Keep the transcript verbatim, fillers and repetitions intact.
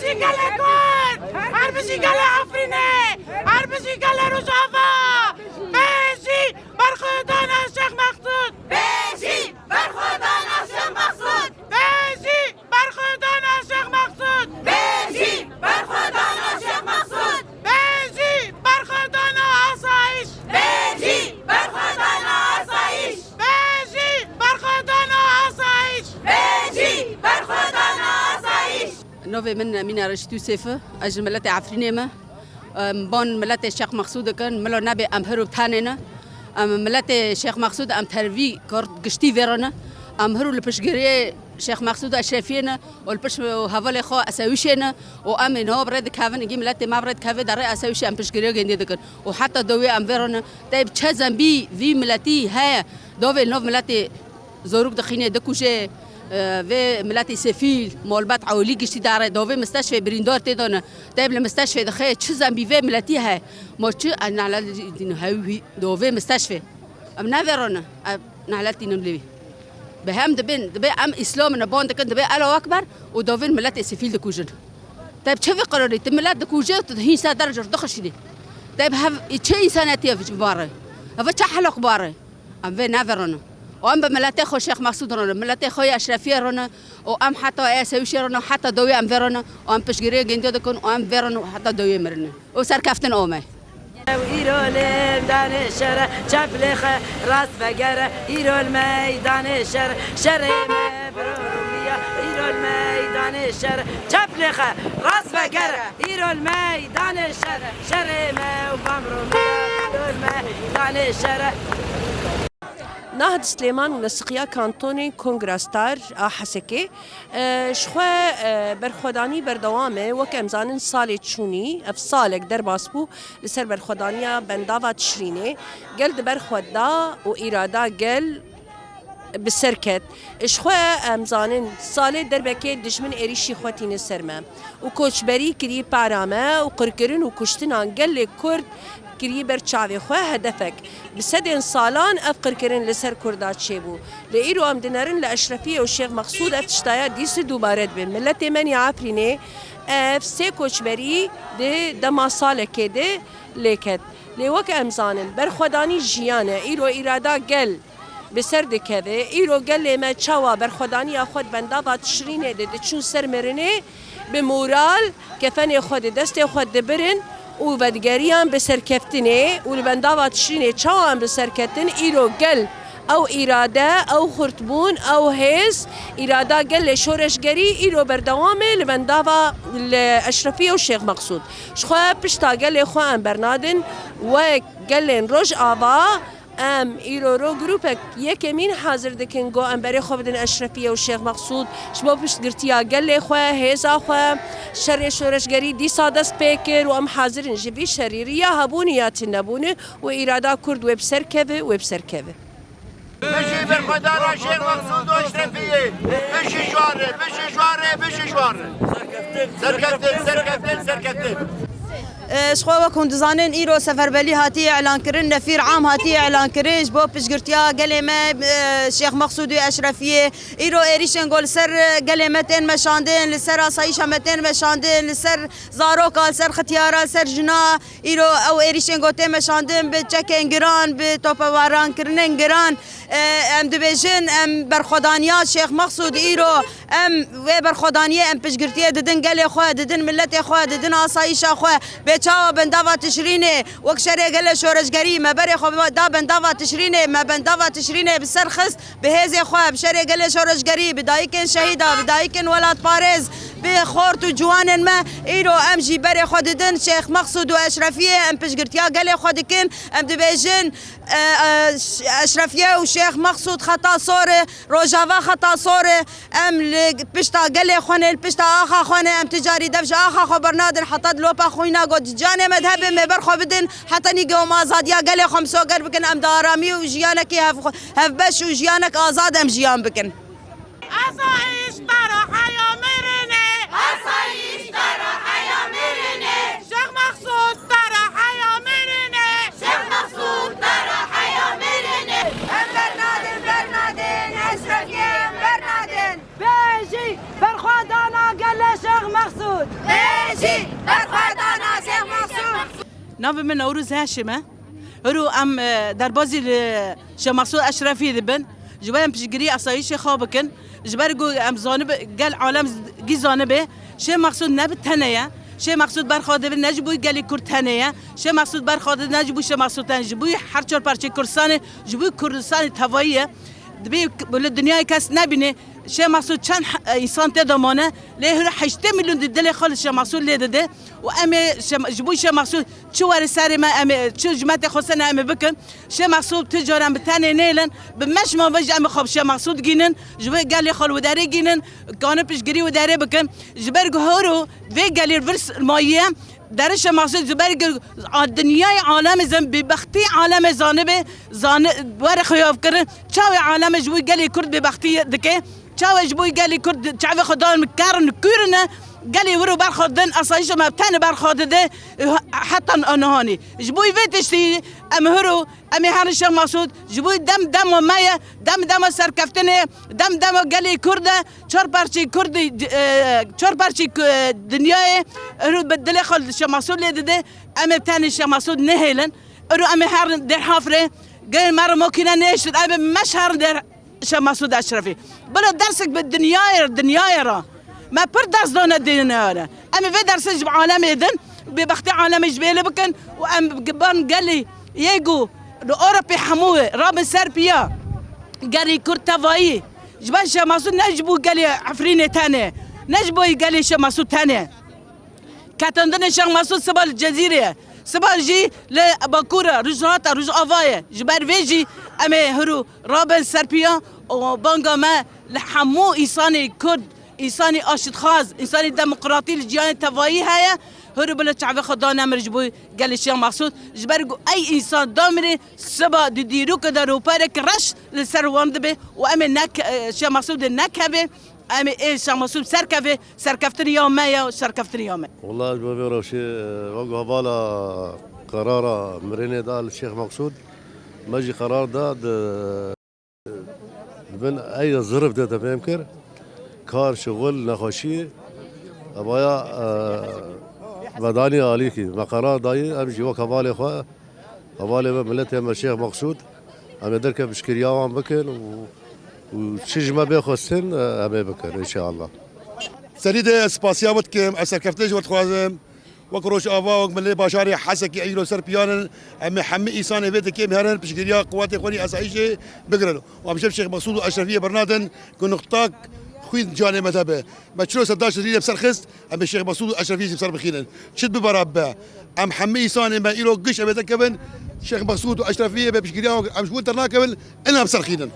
Gelê Kurd! Her bijî gelê Efrînê! Her bijî gelê Rojava! Bijî berxwedana Şêx Mexsûd! Bijî berxwedana Şêx Mexsûd! Bijî berxwedana Şêx Mexsûd! Bijî berxwedana Şêx Mexsûd! Bijî berxwedana asayîş! Bijî berxwedana asayîş! Bijî berxwedana asayîş! Bijî berxwedana asayîş! Novê min Emîne Reşîd Yûsêf e. Ez ji miletê Efrînê me. Em bon miletê Şêx Mexsûd dikin. Milo nebê em hir û tenê ne. Em miletê Şêx Mexsûd em tervî kort giştî vê re ne. Em hir û li piştgiriyê Şêx Mexsûd Eşrefiyê ne û li pişt hevalê xwe Esewîşê ne û em ê niha bi rê dikevin, îgî miletê me bi rê dikeve, derê Esewîşê em piştgiriya gêndê dikin û heta dawiyê em vê re ne. Teyb çe zembî vî miletî heye, dovê nov miletê zorûk dixînê, dikuje, e, vê miletê sefîl, molbet ewlî giştî dare, dovê misteşfê birîndar tê de ne. Teyb li misteşfê dixe, çi zembî vê miletî heye. Ma çi, e, nehlet dîn hewî, dovê misteşfê. Em ne vê re ne, e, nehlet dînin lê. Bi hem dibin, dibê em Îslam ne ban dikin, dibê Elo Ekber û dovên miletê sefîl dikujin. Teyb çi vê qirarê, tu milet dikuje, tu hîn ser derc dixişînê. Teyb hev, çi însanetî ev ji bare? Ev çi helaq bare? Em vê neverone. Û em bi miletê xwe Şêx Mexsûd rone, miletê xwe ya Eşrefiyê rone. Û em heta Esewîşê rone, heta dawiyê em vê rone. Û em piştgiriyê gêndê dikin û em vê rone heta dawiyê mirine. Û serkeftin ome. Îro li meydanê şere, çep lê xe, rast vegere. Îro li meydanê şere, şerê me biro romiya. Îro li meydanê şere, çep lê xe, rast vegere. Îro li meydanê şere, şerê me û bam romiya. Îro li meydanê şere. Nahd Silêman û Nesiqiya Kantonê Kongra Star a Hesekê, e, ji xwe, e, berxwedanî berdewam e. Wek em zanin, salê çûnî, ev salek derbas bû li ser berxwedaniya bendava Tişrînê. Gel di ber xwe da û îrada gel bi ser ket. Ji xwe em zanin, salê derbekê dijmin êrîşî xwe tîne ser me û koçberî kirî para me û qirkirin û kuştinan gelê Kurd kirî ber çavê xwe hedefek. Bi sedên salan ev qirkirin li ser Kurda çêbû. Lê îro em dinerin li Eşrefiyê û Şêx Mexsûd ev tiştaya dîsî dubare dibin. Miletê me ya Efrînê ev sê koçberî di dema salekê de lê ket. Lê wek em zanin, berxwedanî jiyan e. Îro îrada gel bi ser dikeve. Îro gelê me çawa berxwedaniya xwe di bendava Tişrînê de diçûn ser mirinê, bi moral kefenê xwe di destê xwe dibirin û vedigeriyan bi serkeftinê û li bendava Tişrînê çawa em bi ser ketin, îro gel ew îrade, ew xurtbûn, ew hêz, îrada gelê şoreşgerî îro berdewam e li bendava li Eşrefiyê û Şêx Mexsûd. Ji xwe pişta gelê xwe em bernadin, wek gelên Rojava, Em îro ro grûpek yekemîn hazir dikin ku em berê xwe bidin Eşrefiyê û Şêx Mexsûd ji bo piştgirtiya gelê xwe, hêza xwe. Şerê şoreşgerî dîsa dest pê kir û em hazir in ji vî şerî, riya hebûnê ya tunebûnê û îrada Kurd wê bi ser keve, wê bi ser keve. Bijî berxwedana Şêx Mexsûd û Eşrefiyê! Bijî ji wan re, bijî ji wan re, bijî ji wan re! Serkeftin, serkeftin, serkeftin! E, ji xwe wek hûn dizanin, îro seferbelî hatiye îlankirin, nefîr am hatiye îlankirin ji bo piştgirtiya gelê me, e, Şêx Mexsûd û Eşrefiyê. Îro êrîşên ku li ser, e, gelê me tên meşandin, li ser asayîşa me tên meşandin, li ser zaroka, li ser xitiyara, li ser jina, îro ew êrîşên ku tên meşandin bi çekên giran, bi topebarankirinên giran, e, em dibêjin, em berxwedaniya Şêx Mexsûd îro Em vê berxwedaniyê em piştgirtiyê didin gelê xwe, didin miletê xwe, didin asayîşa xwe. Bê çawa bendava Tişrînê wek şerê gelê şoreşgerî me berê xwe da bendava Tişrînê, me bendava Tişrînê bi ser xist, bi hêzê xwe, bi şerê gelê şoreşgerî, bi dayikên şehîda, bi dayikên welatparêz, bi xort û ciwanên me. Îro em jî berê xwe didin Şêx Mexsûd û Eşrefiyê, em piştgirtiya gelê xwe dikin, em dibêjin, e, e, Eşrefiye û Şêx Mexsûd xeta sor e, Rojava xeta sor e. Em li pişta gelê xwe ne, li pişta axa xwe ne, em ti carî dev ji axa xwe bernadin, heta dilopa xwîna got, canê me dihebê me ber xwe bidin, heta nîgê em azadiya gelê xwe misoger bikin, em di aramî û jiyanekî hev-, hevbeş û jiyanek azad em jiyan bikin. Asayiş tara heya mirinê. Asayiş tara heya mirinê. Şêx Mexsûd tara heya mirinê. Şêx Mexsûd tara heya mirinê. Em bernadin, bernadin, Eşrefiyê em bernadin. Bijî berxwedana gelê Şêx Mexsûd. Bêjî, berxwedana Şêx Mexsûd. Navê min Newroz Heşim e. Hiro em, e, derbazî li Şêx Mexsûd Eşrefî dibin. Ji bo em piştgirî asayîşê xwe bikin. Ji ber ku em zanibe, gel alem z-, gî zanibe. Şêx Mexsûd ne bi tenê ye. Şêx Mexsûd berxwe dide ne ji bo gelê Kurd tenê ye. Şêx Mexsûd berxwe dide ne ji bo Şêx Mexsûd tenê, ji bo her çar parçeyê Kurdistanê, ji bo Kurdistanê tevayî ye. Dibê k-, li dinyayê kes nebîne. Şêx Mexsûd çend he-, e, însan tê de mane, lê hûrê heştê milyon di dilê xwe li Şêx Mexsûd lê dide û em ê Şê-, ji bo Şêx Mexsûd çi were serê me, em ê çi hizmetê xwe sene em ê bikin. Şêx Mexsûd ti caran bi tenê nêlin, bi meş ma ve jî em ê xwe bi Şêx Mexsûd gînin, ji bo gelê xwe li wê derê gînin, kanin piştgirî wê derê bikin. Ji ber ku hûrê vê gelê vir s-, mayiye, Derê Şêx Mexsûd ji ber ku a-, dinyayê alemê zan bêbextî alemê zanibe, zani-, were xeyav kirin. Çawa alemê ji bo gelê Kurd bêbextî dike? Çawa ji bo gelê Kurd çavê xwe dan kerin kûrine? Gelê wir û berxwe din, asayîşa me tenê berxwe dide, heta nihanî. Ji bo vê tiştî em hiro, em ê herin Şêx Mexsûd, ji bo dem dema me ye, dem dema serkeftinê, dem dema gelê Kurd e, çar parçeyê Kurdî, e, çar parçeyê Ku-, e, dinyayê, ero bi dilê xwe li Şêx Mexsûd lê dide, em ê tenê Şêx Mexsûd nehêlin. Ero em ê herin Dêrhafrê, gelê me re makîne nehiştin, em ê meş herin Dêr-, Şêx Mexsûd Eşrefî. Bila dersek bi dinyayê, dinyayê re. Me pir ders dane dinyayê re. Em ê vê dersê ji alemê din, bêbextê alemê ji bê lê bikin û em ban gelê yê ku li Ewropê hemû rabin ser piya. Gelê Kurd tevayî. Ji ber Şêx Mexsûd ne ji bo gelê Efrînê tenê, ne ji bo gelê Şêx Mexsûd tenê. Ketandinê Şêx Mexsûd siba li Cezîrê ye. Siba jî li Bakur e, Rojhilata, Rojava ye. Ji ber vê jî em ê hiro rabin ser piya û banga me li hemû însanê Kurd, însanê aştixwaz, însanê demokratî li cîhanê tevayî heye. Hiro bila çavê xwe dane mir ji bo gelê Şêx Mexsûd. Ji ber ku ey însan damirê siba di dîroke de roperek reş li ser wan dibe û em ê nek-, Şêx Mexsûdê nekeve. Em ê ê Şêx Mexsûd serkeve, serkeftinê ya me ye, serkeftinê ya me. Wela ji bo vê rewşê, e, wek hevala qerara mirinê da li Şêx Mexsûd, me jî qerar da di, di bin ey zirif de tefêm kir. Kar, şixul, nexweşî, evaya, e, vedanî alîkî. Me qerar dayî, em jî wek hevalê xwe, hevalê me, miletê me Şêx Mexsûd, em ê derke piştgiriya wan bikin û, û çi ji me bê xwestin, em ê bikin, înşeallah. Serî de ez spasiya we dikim, ez serkeftinê ji we dixwazim. Wek Rojava, wek milê bajarê Hesekê îro ser piyan in, em ê hemî însanê vê dikê em herin piştgiriya quwetê xwe yê asayîşê bigirin. Û em ji Şêx Mexsûd û Eşrefiyê bernadin ku nuqtak xwîn canê me de be. Me çilo seddaş rî li ser xist, em ê Şêx Mexsûd û Eşrefiyê jî bi ser bixînin. Çi bi bera be. Em hemî însanê me îro giş em ê derkevin, Şêx Mexsûd û Eşrefiyê be piştgiriya em ji bo dernakevin, ina bi ser xînin.